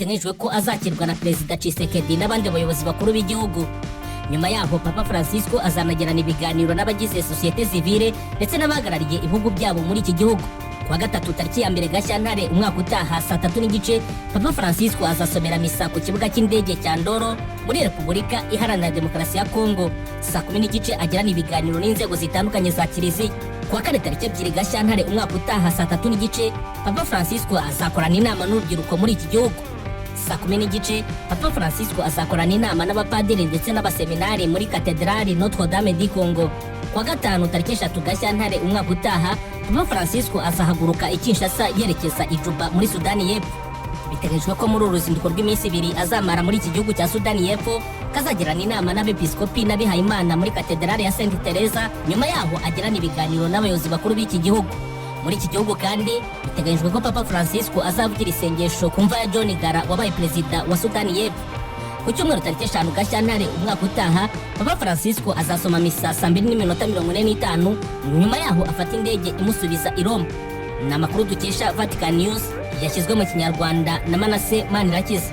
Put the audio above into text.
Biteganyijwe ko azakirwa na Perezida Tshisekedi n'abandi bayobozi bakuru b'igihugu. Nyuma yaho, Papa Francisco azanagirana ibiganiro n'abagize sosiyete sivile ndetse n'abahagarariye ibihugu byabo muri iki gihugu. Kuwa gatatu, tariki ya 1 Gashyantare umwaka utaha, saa 3:30, Papa Francisco azasomera misa ku kibuga cy'indege cya Ndolo muri Repubulika Iharanira Demokarasi ya Kongo. Saa 10:30 agirana ibiganiro n'inzego zitandukanye za kiliziya. Kuwa kane, tariki 2 Gashyantare umwaka utaha, saa 3:30, Papa Francisco azakorana inama n'urubyiruko muri iki gihugu. Saa 10:30, Papa Francisco azakorana inama n'abapadiri ndetse n'abaseminari muri Katedrali Notre Dame du Congo. Kuwa gatanu, tariki 3 Gashyantare umwaka utaha, Papa Francisco azahaguruka i Kinshasa yerekeza i Juba muri Sudani y'Epfo. Biteganyijwe ko muri uru ruzinduko rw'iminsi 2 azamara muri iki gihugu cya Sudani y'Epfo, kazagirana inama n'abepiskopi n'abihayimana muri Katedrali ya Saint Teresa. Nyuma yaho agirana ibiganiro n'abayobozi bakuru b'iki gihugu. Muri iki gihugu kandi biteganyijwe ko Papa Francisco azavugira isengesho ku mva ya John Garang wabaye perezida wa Sudani y'Epfo. Ku cyumweru, tariki 5 Gashyantare umwaka utaha, Papa Francisco azasoma misa saa 2:45. Nyuma yaho afata indege imusubiza i Roma. Ni amakuru dukesha Vatican News yashyizwe mu Kinyarwanda na Manase Manirakiza.